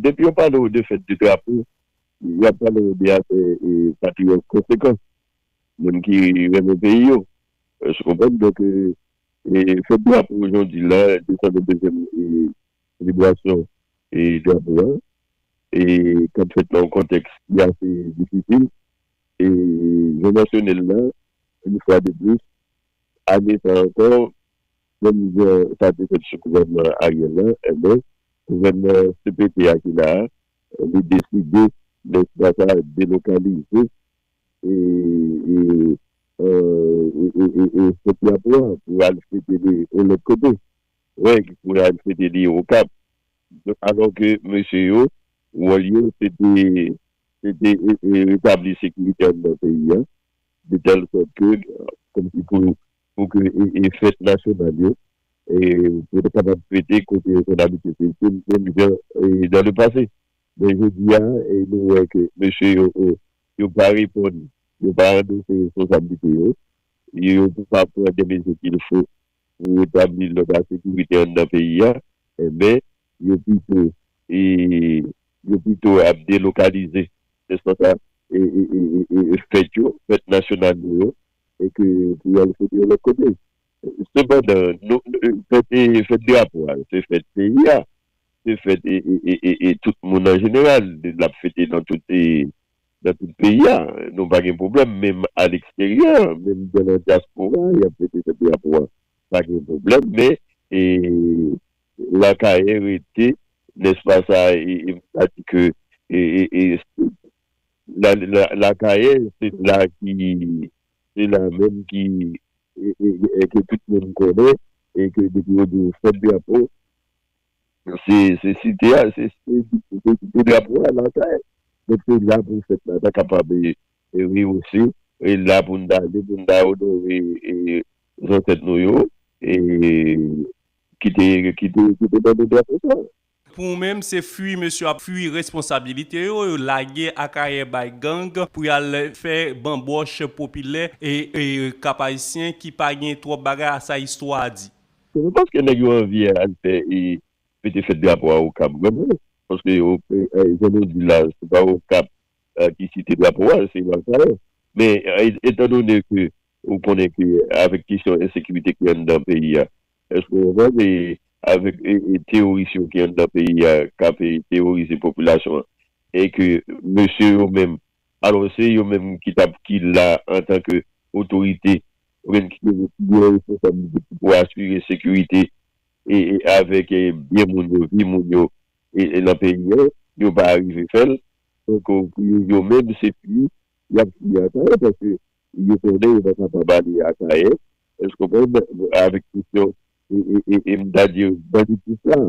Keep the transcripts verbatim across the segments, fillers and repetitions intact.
Depi yo pale w de fèt de drapo, y ap pale w de afè e patriyòt konsekan, moun ki renmen peyi yo. Èske w konprann? Donk, e, e fèt drapo, jan w di la, de san venndezyèm e selebrasyon e drapo a, e k ap fèt nan yon kontèks ki ase difisil. E jan w mansyone l la, yon fwa de plis, ane sa ankò, menm jan sa te fèt sou gouvènman Ariel la, enben, gouvènman C P T a ki la a, li deside, nèspa sa, delokalize e, e, e, e, e, e, e fèt drapo a pou al fete li yon lòt kote. Wè, pou al fete li Okap. Alò ke mesye yo, wòl yo, se te, se te e, e, retabli sekirite anndan peyi a, de tèl sòt ke, kòmsi pou, pou ke e, e fèt nasyonal yo, e, pou te kapab fete kote yo konn abitye fete, menm jan e, dans le passé. Men jodi a, e, nou wè ke mesye yo, yo, yo pa reponn, yo pa andosse responsablite yo, yo pa pran de mezi ki fo pou retabli lòd ak sekirite anndan peyi a, enben, yo pito, e, yo pito ap delokalize, nèspa sa, e, e, e, e, e, fèt yo, fèt nasyonal nou yo, e ke pou y al fete yo lòt kote. Sepandan, nou, nou, fèt, e, fèt drapo a, se fèt peyi a, se fèt e, e, e, e, e tout moun an jeneral, l ap fete nan tout, e, nan tout peyi a. Nou pa gen pwoblèm, menm a leksteryè, menm nan dyaspora, y ap fete fèt drapo a. Pa gen pwoblèm, men, e, Lakayè rete, nèspa sa, e, e, m ta di ke, e, e, e, la, la, Lakayè, se la ki, se la menm ki, e, e, e, ke tout moun konnen, e ke depi yo di w fèt drapo, se, se site a, se, se, se site drapo a, Lakayè. Donk, se la pou fèt la ta kapab, e, e, reyisi, e la pou n ta ale, pou n ta onore, e, zansèt nou yo, e, ki te, ki te, ki te ban nou drapo sa. Pou ou menm, se fwi mesye ap fwi responsabilite yo, yo lage Akayè bay gang pou y al fè banbòch popilè e, e Kap Ayisyen ki pa gen twòp bagay a sa istwa a di. Se pa paske nèg yo anvi al fè, e, mete fèt drapo a Okap, vrèman. Paske, e, e, jan nou di la, se pa Okap, e, ki site drapo a, se Lakayè. Men, e, etandone ke ou konnen ke avèk kesyon ensekirite ki anndan peyi a, èske w konprann, e, avèk, e, e, teworis yo ki anndan peyi a, k ap, e, teworize popilasyon an, e ke mesye yo menm, alò, se yo menm ki t ap, ki la antanke otorite, oubyen ki gen responsabilite pou asire sekirite e, e avèk, e, byen moun yo, vi moun yo, e, e nan peyi an, yo pa rive fè l. Donk, pou yo, yo menm, se fwi y ap fwi Akayè, paske yo konnen yo pa kapab ale Akayè. Èske w konprann? Avèk kesyon, e, e, e, e m ta di banditis la.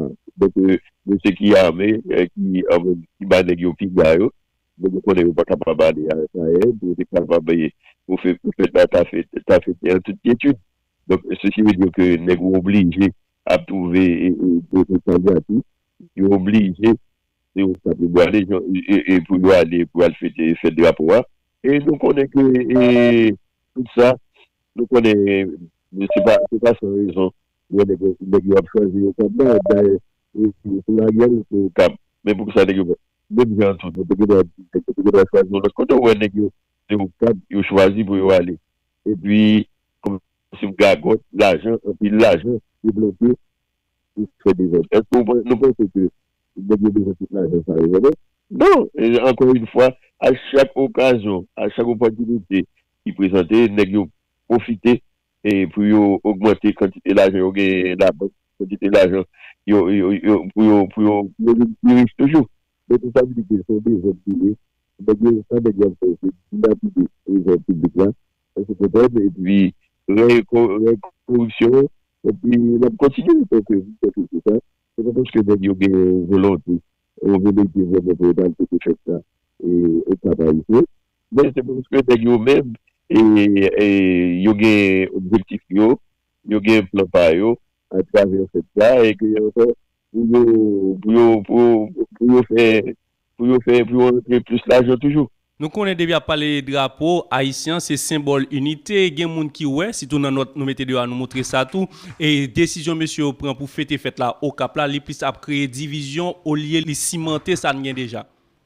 Donk, e, mesye ki ame, e, ki, anfen, ki ba nèg yo piga yo, donk, yo konnen yo pa kapab ale Akayè, pou yo te kapab, e, pou fè, pou fè ta, ta fè, ta fete an tout kyetid. Donk, sesi vle di ke nèg yo oblije ap twouve, e, e, de fè sa, yo oblije, se yo k ap yo ale, e, e, e pou yo ale, pou al fete fèt drapo a. E nou konnen ke, e, tout sa, nou konnen, e, se pa, se pa san rezon, wè nèg yo, nèg yo ap chwazi Okap la, dayè, e, se, se Ariel, se Okap. Men poukisa nèg yo, menm jan an tou, nou te gen dwa, nou te gen dwa chwazi yon lòt kote, ou wè nèg yo, se Okap, yo chwazi pou yo ale. Epi, kòmsi gagòt, lajan, anpil lajan, debloke, pou fè dezòd. Èske w, nou panse ke nèg yo bezwen tout lajan sa yo vrèman? Non. E ankò yon fwa, a chak okazyon, a chak opòtinite ki prezante, nèg yo pwofite, e, pou yo ogmante kantite lajan yo genyen labank, kantite lajan yo, yo, yo, pou yo, pou yo, pou yo vin pi rich toujou. Men tout sa vin di ke se yon dezòd li ye. Nèg yo, sa nèg yo ap fè, se dilapide trezò piblik la. Èske w konprann? Epi, rèy ko-, rèy koripsyon an, epi l ap kontinye. Donk, e, m panse se sa. Se pa paske nèg yo gen yon volonte, yon volonte vrèman pou yo ta al fete fèt sa, e, Okap Ayisyen. Men se paske nèg yo menm, e, e, yo gen objektif yo, yo gen plan pa yo atravè fèt sa, e ke ankò, pou yo, pou yo, pou, pou yo fè, pou yo fè, pou yo rantre plis lajan toujou. Nou konnen depi ap pale drapo ayisyen, se senbòl inite. Gen moun ki wè, sitou nan nòt nou mete deyò a, nou moutre sa tou. E desizyon mesye yo pran pou fete fèt la Okap la, li plis ap kreye divizyon olye li simante sa n gen deja.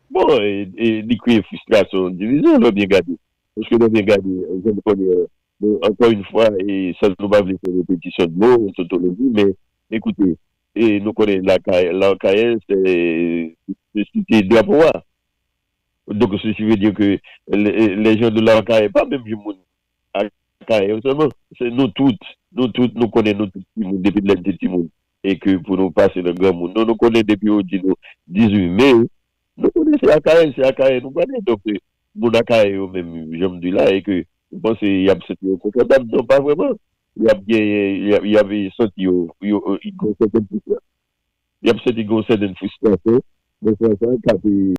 Bon, e, e, li kreye fristrasyon, divizyon, lè w byen gade. Paske lè w byen gade, jan nou konnen, bon, ankò yon fwa, e, san nou pa vle fè repetisyon de mo, totoloji, men ekoute, e, nou konnen lakay, lakay, se, se site drapo a. Donk, ceci veut dire que les, les gens de l'Arcahaie, pa menm yon moun Akayè yo sèlman, se nou tout, nou tout, nou konnen nou tout timoun, depi lè n te timoun, e ke pou nou pase nan granmoun, nou, nou konnen depi yo di nou dizuit me, nou konnen se Akayè, se Akayè nou pale, donk, moun Akayè yo menm, jan m di la, e ke ou panse y ap santi yo konfòtab, non, pa vrèman, y ap genyen, y ap, y ap santi yo, yo, yo, y ap santi yon sètèn fristrasyon, nan sans sa, k ap